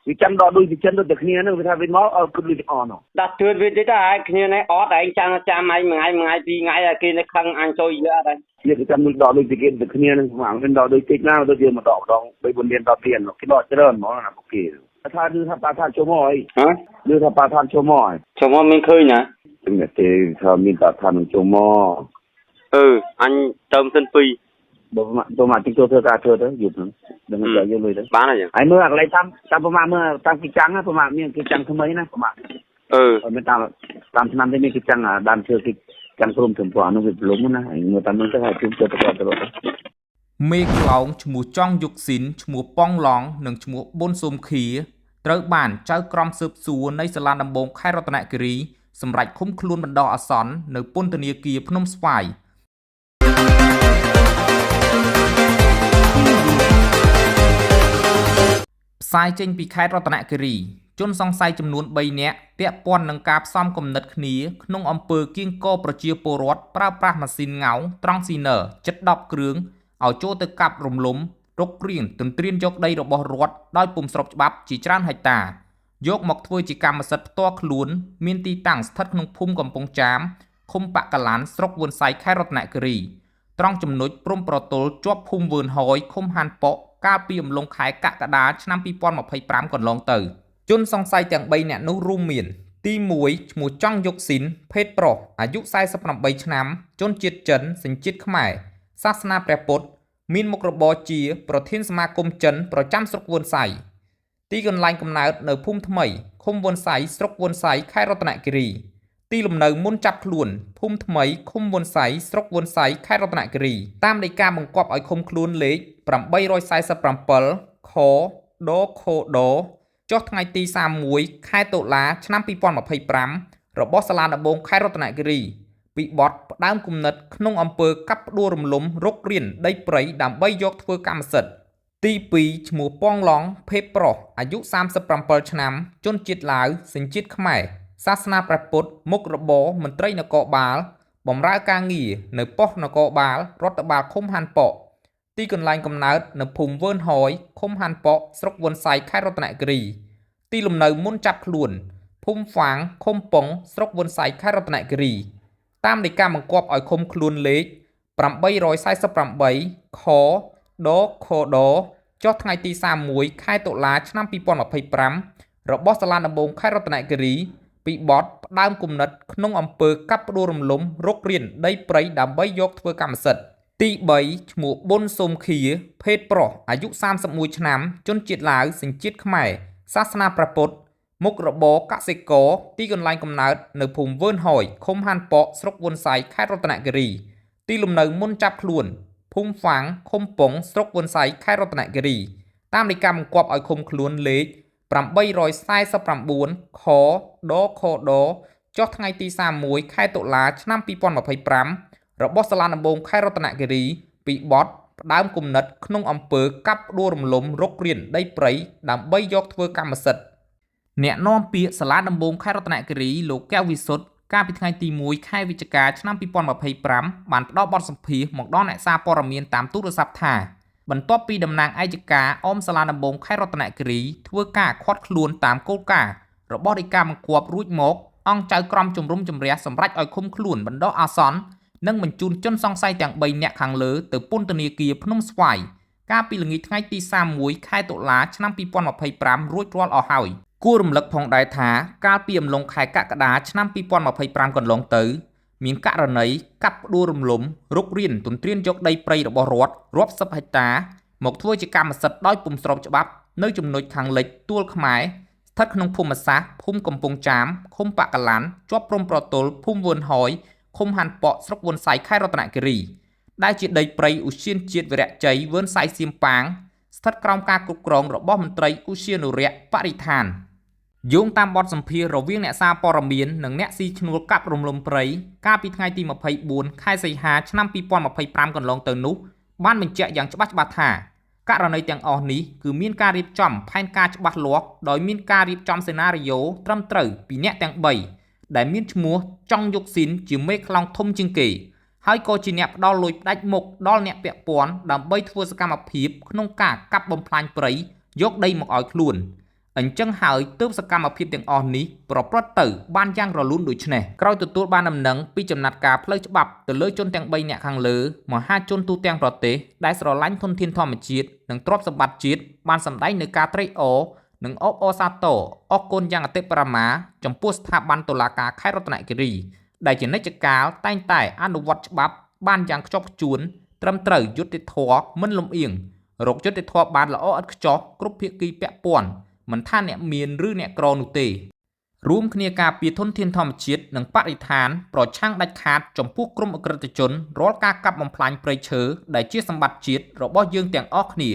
វាចាំដកដូចពីចិនដូចតែគ្នាហ្នឹងវាថាវាមកឲ្យគិតលុយទាំងអស់នោះ ដាក់ទឿនវាតិចទៅហើយគ្នានេះអត់ឯងចាំចាំឯងមួយថ្ងៃមួយថ្ងៃពីរថ្ងៃហើយគេនៅខឹងអញចូលយឺអត់ហើយ វាគេចាំលុយដកដូចពីគេទៅគ្នាហ្នឹងមិនដកដូចតិចណាដូចយើងមកដកម្ដង3 4លាន10លានគេដកច្រើនហ្មងណាពួកគេថាឮថាប៉ាថាចូលមកអី ហ៎ ឮថាប៉ាថាចូលមកអី ចូលមកមានឃើញណា តែទេថាមានប៉ាថានឹងចូលមក អឺអញទៅសិនពីរ បើមកមកទីចូលធ្វើការធ្វើទៅយប់ហ្នឹងដឹងតែយើងលុយទៅ បានហើយ ហើយមើលអាកន្លែងតាមតាមប្រមាណមើលតាមគេចាំងប្រមាណមានគេចាំងថ្មីណាប្រមាណ អឺ អត់មានតាមតាមឆ្នាំទេមានគេចាំងដើមឈើគេចាំងព្រមធំព្រោះអានោះវាប្រលំណាហើយមើលតាមនោះទៅហើយជុំទៅទៅទៅទៅ មេខ្លោងឈ្មោះចង់យុកស៊ីនឈ្មោះប៉ងឡង់និងឈ្មោះប៊ុនសុំខៀត្រូវបានចៅក្រមស៊ើបសួរនៃសាលាដំបងខេត្តរតនគិរីសម្រេចឃុំខ្លួនបណ្ដោះអាសន្ននៅពន្ធនាគារភ្នំស្វាយផ្សាយចេញពីខេត្តរតនគិរីជនសង្ស័យចំនួន3នាក់ពាក់ព័ន្ធនឹងការផ្សំគំនិតគ្នាក្នុងអំពើគៀងគរប្រជាពលរដ្ឋប្រើប្រាស់ម៉ាស៊ីនងោងត្រង់ស៊ីន័រជិត10គ្រឿងឲ្យចូលទៅកាប់រំលំរុករានទន្ទ្រានយកដីរបស់រដ្ឋដោយពុំស្របច្បាប់ជាច្រើនហិកតាយកមកធ្វើជាកម្មសិទ្ធិផ្ទាល់ខ្លួនមានទីតាំងស្ថិតក្នុងភូមិកំពង់ចាមឃុំបកលានស្រុកវឿនសៃខេត្តរតនគិរីត្រង់ចំណុចព្រំប្រទល់ជាប់ភូមិវឿនហយឃុំហាន់ប៉កកាលពីអំឡុងខែកក្កដាឆ្នាំ2025កន្លងទៅជនសង្ស័យទាំង3នាក់នោះរួមមានទី1ឈ្មោះចង់យុកស៊ីនភេទប្រុសអាយុ48ឆ្នាំជនជាតិចិនសញ្ជាតិខ្មែរសាសនាព្រះពុទ្ធមានមុខរបរជាប្រធានសមាគមចិនប្រចាំស្រុកវឿនសៃទីកន្លែងកំណើតនៅភូមិថ្មីឃុំវឿនសៃស្រុកវឿនសៃខេត្តរតនគិរីទីលំនៅមុនចាប់ខ្លួនភូមិថ្មីឃុំវឿនសៃស្រុកវឿនសៃខេត្តរតនគិរីតាមដីកាបង្គាប់ឲ្យឃុំខ្លួនលេខ847ខដខដចុះថ្ងៃទី31ខែតុលាឆ្នាំ2025របស់សាលាដំបងខេត្តរតនគិរីពីបទផ្ដើមគំនិតក្នុងអំពើកាប់ផ្ដួលរំលំរុករានដីព្រៃដើម្បីយកធ្វើកម្មសិទ្ធិទី2ឈ្មោះប៉ងឡង់ភេទប្រុសអាយុ37ឆ្នាំជនជាតិឡាវសញ្ជាតិខ្មែរសាសនាព្រះពុទ្ធមុខរបរមន្ត្រីនគរបាលបម្រើការងារនៅប៉ុស្តិ៍នគរបាលរដ្ឋបាលឃុំហាន់ប៉កទីកន្លែងកំណើតនៅភូមិវឿនហយឃុំហាន់ប៉កស្រុកវឿនសៃខេត្តរតនគិរីទីលំនៅមុនចាប់ខ្លួនភូមិហ្វាងឃុំប៉ុងស្រុកវឿនសៃខេត្តរតនគិរីតាមដីកាបង្គាប់ឲ្យឃុំខ្លួនលេខ848ខដខដចុះថ្ងៃទី31ខែតុលាឆ្នាំ2025របស់សាលាដំបងខេត្តរតនគិរីពីបទផ្ដើមគំនិតក្នុងអំពើកាប់ផ្ដួលរំលំរុករានដីព្រៃដើម្បីយកធ្វើកម្មសិទ្ធិទី3ឈ្មោះប៊ុនសុំខៀភេទប្រុសអាយុ31ឆ្នាំជនជាតិឡាវសញ្ជាតិខ្មែរសាសនាព្រះពុទ្ធមុខរបរកសិករទីកន្លែងកំណើតនៅភូមិវឿនហយឃុំហាន់ប៉កស្រុកវឿនសៃខេត្តរតនគិរីទីលំនៅមុនចាប់ខ្លួនភូមិហ្វាងឃុំប៉ុងស្រុកវឿនសៃខេត្តរតនគិរីតាមដីកាបង្គាប់ឲ្យឃុំខ្លួនលេខ849ខដខដចុះថ្ងៃទី31ខែតុលាឆ្នាំ2025របស់សាលាដំបងខេត្តរតនគិរីពីបទផ្ដើមគំនិតក្នុងអំពើកាប់ផ្ដួលរំលំរុករានដីព្រៃដើម្បីយកធ្វើកម្មសិទ្ធិអ្នកនាំពាក្យសាលាដំបងខេត្តរតនគិរីលោកកែវវិសុទ្ធកាលពីថ្ងៃទី1ខែវិច្ឆិកាឆ្នាំ2025បានផ្ដល់បទសម្ភាសន៍មកដល់អ្នកសារព័ត៌មានតាមទូរស័ព្ទថាបន្ទាប់ពីតំណាងអយ្យការអមសាលាដំបងខេត្តរតនគិរីធ្វើការឃាត់ខ្លួនតាមគោលការណ៍របស់ដីកាបង្គាប់រួចមកអង្គចៅក្រមជំរុំជម្រះសម្រេចឲ្យឃុំខ្លួនបណ្ដោះអាសន្ននិងបញ្ជូនជនសង្ស័យទាំង3នាក់ខាងលើទៅពន្ធនាគារភ្នំស្វាយកាលពីល្ងាចថ្ងៃទី31ខែតុលាឆ្នាំ2025រួចរាល់អស់ហើយគួររំលឹកផងដែរថាកាលពីអំឡុងខែកក្កដាឆ្នាំ2025កន្លងទៅមានករណីកាប់ផ្ដួលរំលំរុករានទន្ទ្រានយកដីព្រៃរបស់រដ្ឋរាប់សិបហិកតាមកធ្វើជាកម្មសិទ្ធិដោយពុំស្របច្បាប់នៅចំណុចខាងលិចទួលខ្មែរស្ថិតក្នុងភូមិសាស្ត្រភូមិកំពង់ចាមឃុំបកលានជាប់ព្រំប្រទល់ភូមិវឿនហយឃុំហាន់ប៉កស្រុកវឿនសៃខេត្តរតនគិរីដែលជាដីព្រៃឧទ្យានជាតិវីរៈជ័យវឿនសៃសៀមប៉ាងស្ថិតក្រោមការគ្រប់គ្រងរបស់មន្ត្រីឧទ្យានុរក្សបរិស្ថានយោងតាមបទសម្ភាសន៍រវាងអ្នកសារព័ត៌មាននិងអ្នកស៊ីឈ្នួលកាប់រំលំព្រៃកាលពីថ្ងៃទី24ខែសីហាឆ្នាំ2025កន្លងទៅនោះបានបញ្ជាក់យ៉ាងច្បាស់ថាករណីទាំងអស់នេះគឺមានការរៀបចំផែនការច្បាស់លាស់ដោយមានការរៀបចំសេណារីយ៉ូត្រឹមត្រូវពីអ្នកទាំង3ដែលមានឈ្មោះចង់យុកស៊ីនជាមេខ្លោងធំជាងគេហើយក៏ជាអ្នកផ្ដល់លុយផ្ដាច់មុខដល់អ្នកពាក់ព័ន្ធដើម្បីធ្វើសកម្មភាពក្នុងការកាប់បំផ្លាញព្រៃយកដីមកឲ្យខ្លួន អញ្ចឹងហើយទើបសកម្មភាពទាំងអស់នេះប្រព្រឹត្តទៅបានយ៉ាងរលូនដូចនេះក្រោយទទួលបានដំណឹងពីចំណាត់ការផ្លូវច្បាប់ទៅលើជនទាំង3នាក់ខាងលើមហាជនទូទាំងប្រទេសដែលស្រឡាញ់ធនធានធម្មជាតិនិងទ្រព្យសម្បត្តិជាតិបានសម្ដែងនូវការត្រេកអរនិងអបអរសាទរអរគុណយ៉ាងអតិបរមាចំពោះស្ថាប័នតុលាការខេត្តរតនគិរីដែលជានិច្ចកាលតែងតែអនុវត្តច្បាប់បានយ៉ាងខ្ជាប់ខ្ជួនត្រឹមត្រូវយុត្តិធម៌មិនលំអៀងរកយុត្តិធម៌បានល្អឥតខ្ចោះគ្រប់ភាគីពាក់ព័ន្ធមិនថាអ្នកមានឬអ្នកក្រនោះទេរួមគ្នាការពារធនធានធម្មជាតិនិងបរិស្ថានប្រឆាំងដាច់ខាតចំពោះក្រុមអក្រិតជនរាល់ការកាប់បំផ្លាញព្រៃឈើដែលជាសម្បត្តិជាតិរបស់យើងទាំងអស់គ្នា